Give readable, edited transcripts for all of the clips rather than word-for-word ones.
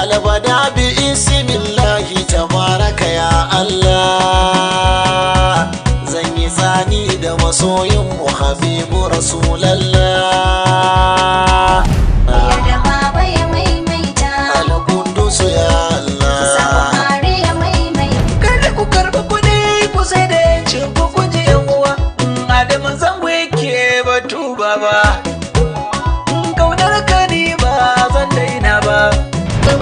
Albada bi ismillahi tabaraka ya Allah. Zan yi tsani da masoyin mu Habibu Rasulallah. Yarda Baba ya maimaita. Alƙudus ya Sa Allah. Buhari ya maimaita. Kada ku karɓi kuɗi ku sai da yancin ku guji yan uwa. Adamu Zango yake batu baba. Kaunar ka ni ba zan daina ba.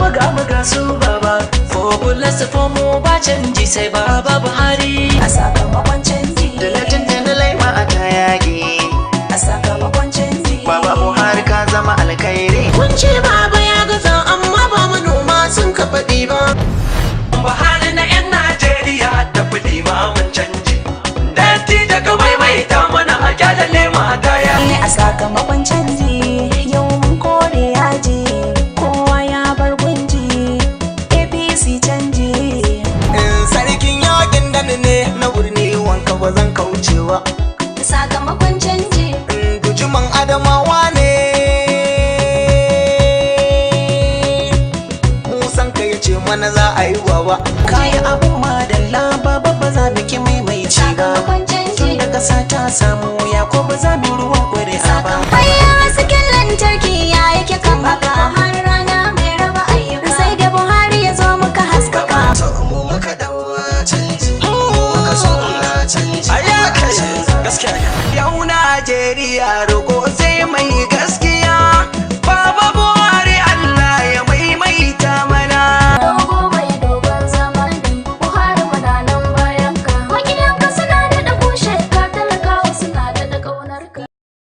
Muga muga su baba. 4+4 mu ba canji sai Baba Buhari. A sakamakon canji. Talatin da laima a ta yaƙi. A sakamakon canji. Baba Buhari ka zama alkhairi. Kun ce Baba ya gaza, amma ba manoma sun ka faɗi ba. Buhari na 'yan Najeriya da kuɗi mun canji. Datti daga maimaita mana a kyalale mata ya. A sakamakon canji yau mun kore yaji, kowa ya bar gunji, APC canji. Sarkin yakin dani ne na birni, wanka ba zan kaucewa. Sakamakon canji. Dujuman Adamawa ne. Musan ka ya ce mana za a yi baba. Kayi abun madalla Baba, ba za biki maimaici ba. Sakamakon canji. Tun da ƙasa ta samu ya ko ba za mu ruwan ƙuri'a ba. Kwaya hasken lantarki ya yake kan haka har rana mai raba ayyuka. Sai da Buhari ya zo muka haskaka. Mu muka dau canji, muka so canji. Gaskiya. Yau Najeriya roƙo sai mai gaskiya.